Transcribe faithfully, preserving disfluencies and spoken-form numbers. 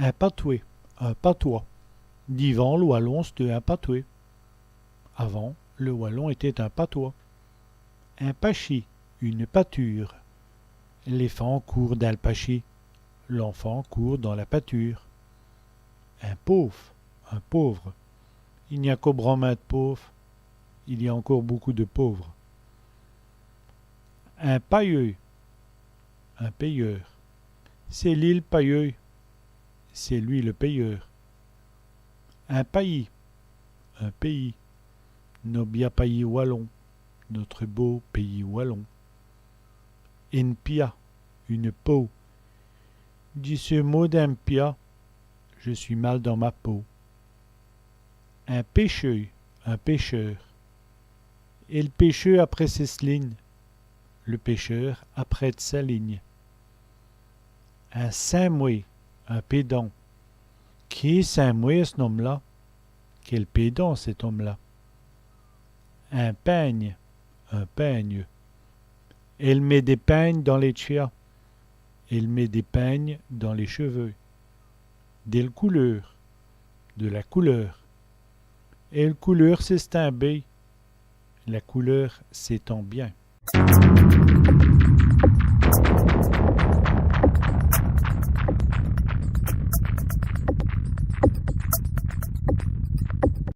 In patwès, un patois. Divant, l' walon c'èsteût in patwès. Avant, le wallon était un patois. In pachî, une pâture. L'èfant coûrt dins l' pachî. L'enfant court dans la pâture. In pôve, un pauvre. I gn-a co branmint dès pôves. Il y a encore beaucoup de pauvres. In payeû, un payeur. C'èst li l' payeû. C'est lui le payeur. In payis, un pays. No bia payis walon, notre beau pays wallon. In pia, une peau. Dji seû mau dins m' pia, je suis mal dans ma peau. In pècheû, un pêcheur. El pècheû aprèsse sès lignes. Le pêcheur apprête sa ligne. In simwè, un pédant. Qué simwè, ç' n-ome-là ! Quel pédant, cet homme-là ! In pingne, un peigne. Èle mèt dès pingnes dins lès tch'vias. Elle met des peignes dans les cheveux. Dèl couleûr, de la couleur. El couleûr s'èstind bén. La couleur s'étend bien.